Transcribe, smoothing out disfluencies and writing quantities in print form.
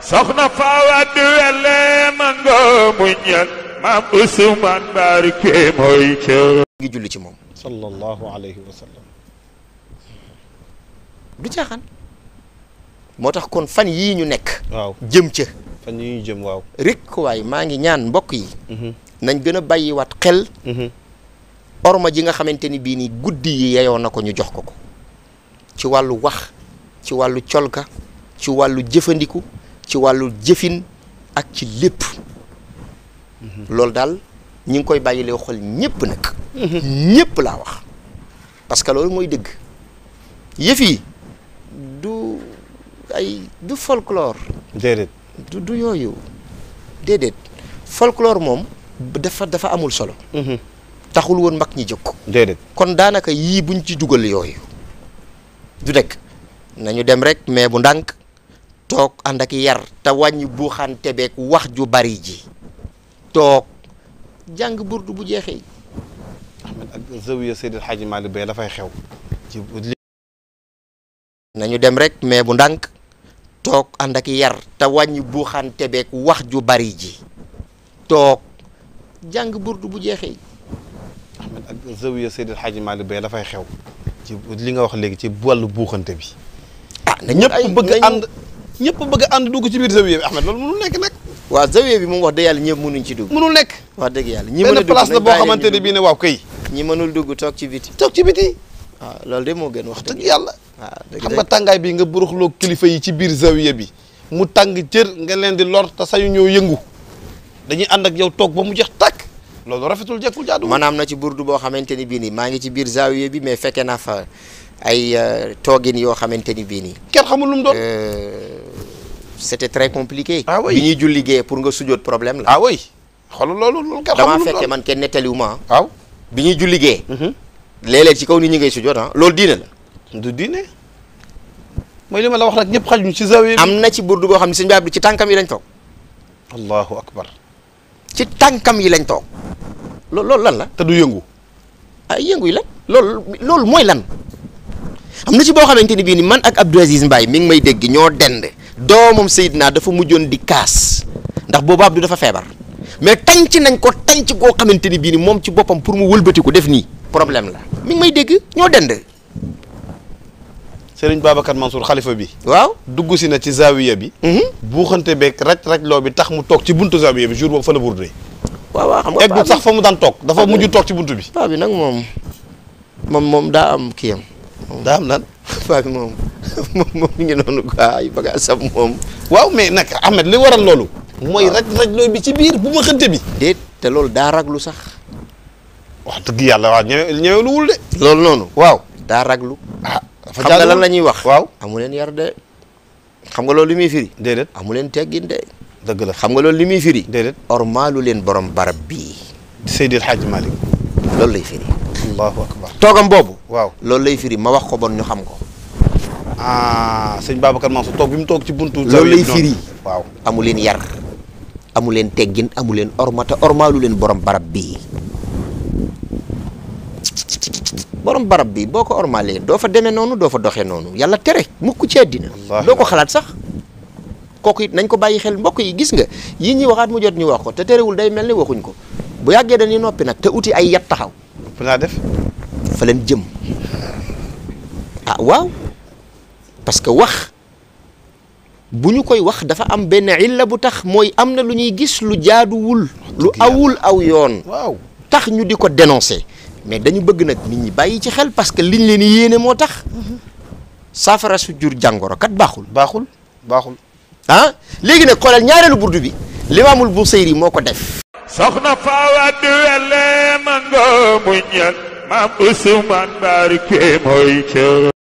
soxna Fawad wele mango muñal maam Usmaan barke mooy ca ngi julli ci moom sallallahu alayhi wa sallam. du caaxaan moo tax kon fan yii ñu nekk waaw jëm ca fan yii ñu jëm waaw. rek waaye maa ngi ñaan mbokk yi nañ gën a bàyyiwaat xel orma ji nga xamante ni bii nii guddi yi yeyoo na ko ñu jox ko ko ci wàllu wax ci wàllu colka ci wàllu jëfandiku ci wàllu jëfin ak ci lépp loolu daal ñi ngi koy bàyyilee xol ñépp nag ñépp laa wax parce que loolu mooy dëgg yëf yi du folklore déedéet du yooyu déedéet folklore moom dafa amul solo taxul woon mag ñi jóg déedéet kon daanaka yii buñ ci dugal yooyu du dëkk nañu dem rek mais bu ndànk toog ànd ak yar te wàññi buuxante beeg wax ju bari ji toog jàng burdu bu jeexee Ahmed ak zawiya Seydi El Hadji Malick Bey dafay xew ci nañu dem rek mais bu ndànk toog ànd ak yar te wàññi buuxante beeg wax ju bari ji toog jàng burdu bu jeexee Ahmed ak zawiya Seydi El Hadji Malick Bey dafay xew ci li nga wax léegi ci wàllu buuxante bi ñëpp bëgg ànd dugg ci biir zawiya bi Ahmed loolu mënul nekk nag waaw zawiya bi moom wax dëgg yàlla ñëpp mënuñ ci dugg mënul nekk wax dëgg yàlla ñi mën a benn place la boo xamante ne bii ne waaw kay ñi mënul dugg toog ci biti toog ci biti waaw loolu de moo gën wax dëgg yàlla waaw xam nga tàngaay bi nga buruxloo kilifa yi ci biir zawiya bi mu tàng jër nga leen di lor te sayu ñoo yëngu dañuy ànd ak yow toog ba mu jeex tàkk loolu rafetul jekkul jaadu maanaam na ci burdu boo xamante ni bii nii maa ngi ci biir zawiya bi mais fekkee naa fa ay toogin yoo xamante ni bii nii kenn xamul lu mu doon c'était très compliqué ah oui bi ñuy julli gee pour nga sujjoot problème la ah oui xoolal loolu kenn xamul damaa lu mu fekkee doon man kenn nettaliwu ma waaw bi ñuy julli gee léeg-léeg ci kaw nit ñi ngay sujjoot loolu diine la du diine mooy li ma la wax rek ñëpp xajuñ ci zawiya bi am na ci burdu boo xam ne sëñ Baab ci tànkam yi lañ toog allahu akbar ci tànkam yi lañ toog loolu lan la te du yëngu ay yëngu yi lan loolu mooy lan am na ci boo xamante ni bii ni man ak Abdou Aziz Mbaye mi ngi may dégg ñoo dend doomam Seydina dafa mujjoon di kaas ndax boobu Abdou dafa feebar mais tànc nañ ko tànc goo xamante ni bii ni moom ci boppam pour mu wëlbati ko def nii problème la mi ngi may dégg ñoo dend Serigne Babacar Mansour xalifa bi waaw dugg si na ci zawiya bi buuxante beeg raj loo bi tax mu toog ci buntu zawiya bi jour boobu fa la burde waaw xam nga eggul sax fa mu daan toog dafa mujj toog ci buntu bi paa bi nag moom daa am kii am daa am lan paa bi moom mi ngi noonu quoi ay bagage sam moom waaw mais nag Ahmed li waral loolu mooy raj loo bi ci biir bu ma xënte bi déet te loolu daa raglu sax wax dëgg yàlla waaw ñëwewuluwul de loolu noonu waaw daa raglu dafa xam nga lan la ñuy wax waaw amu leen yar de xam nga loolu li muy firi déedéet amu leen teggin de dëgg la xam nga loolu li muy firi déedéet ormaalu leen borom barab bii Seydi El Hadji Malick loolu lay firi allahu akbar toogam boobu waaw loolu lay firi ma wax ko bon ñu xam ko sëñ Babacar Mansour toog bi mu toog ci buntu loolu lay firi waaw amu leen yar amu leen teggin amu leen ormata ormaalu leen borom barab bii borom barab bi boo ko ormaalee doo fa demee noonu doo fa doxee noonu yàlla tere mukk ci àddina doo ko xalaat sax kooku it nañ ko bàyyi xel mbokk yi gis nga yi ñuy waxaat mu jot ñu wax ko te terewul day mel ni waxuñ ko bu yàggee dañuy noppi nag te uti ay yat taxaw fu naa def fa leen jëm waaw parce que wax bu ñu koy wax dafa am benn illa bu tax mooy am na lu ñuy gis lu jaaduwul lu awul aw yoon waaw tax ñu di ko dénoncer mais dañu bëgg nag nit ñi bàyyi ci xel parce que liñ leen yéene moo tax saafara su jur jàngoro kat baaxul léegi nag xoolal ñaareelu burdu bi Limaamul Busayri moo ko def soxna Fawad wele mango muñal maam Usmaan barke mooy ca